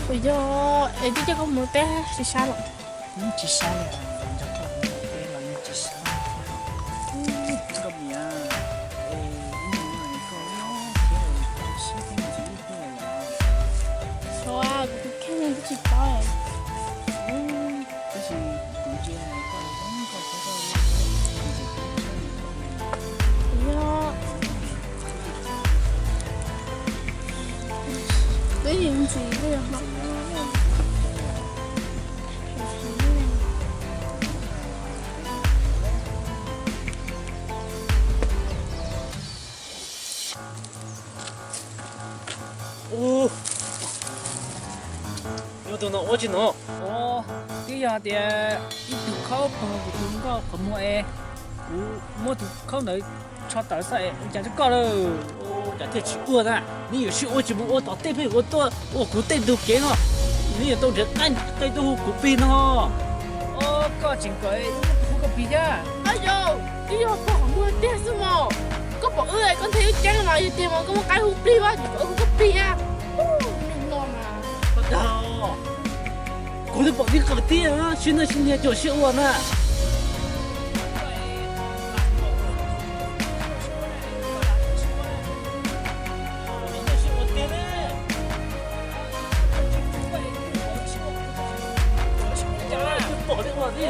Ua yog es twb coj koj mus teb tsis sab los? Tsis sab li, nrog koj mus teb los yeej tsis sab. Koj niam, es ib hnub no koj thiab koj sib teb ntxiv ib hnub los? Xyov, kuv tus kheej twb tsis paub. Tab sis kuv ntsia koj zoo koj thiab koj ntxiv. Yog, twb yog ntxiv li os. Ub, yog tus no ua tsis no. Ua, twb yog tias ib tug khaub pog kuv tus nkauj qhov muag es kuv muab tus khaub ntawd tsho tawm xwb es ua cas rau koj lawm. Cas thiaj tsis ua na? Neb yuav sib ua tsis mus ua tom tej pheej ua tuaj ua kuv tej ntug kev no, neb yuav tau nrhiav qab qe tuaj hu kuv plig no. Koj tseem kawm hu koj plig thiab? Ab yau, twb yog pog qhov muag tiag xwb mog. Koj pom wb, koj nthe wb ceeb mas yog tiag mas koj muaj qab hu plig, vaj tsis pom wb hu koj plig na. Ub, neeg no mas. Koj dag, kuv twb pom tib qawm tiag, sib noj sib nyiag cuag sib ua na. Pom li ua li.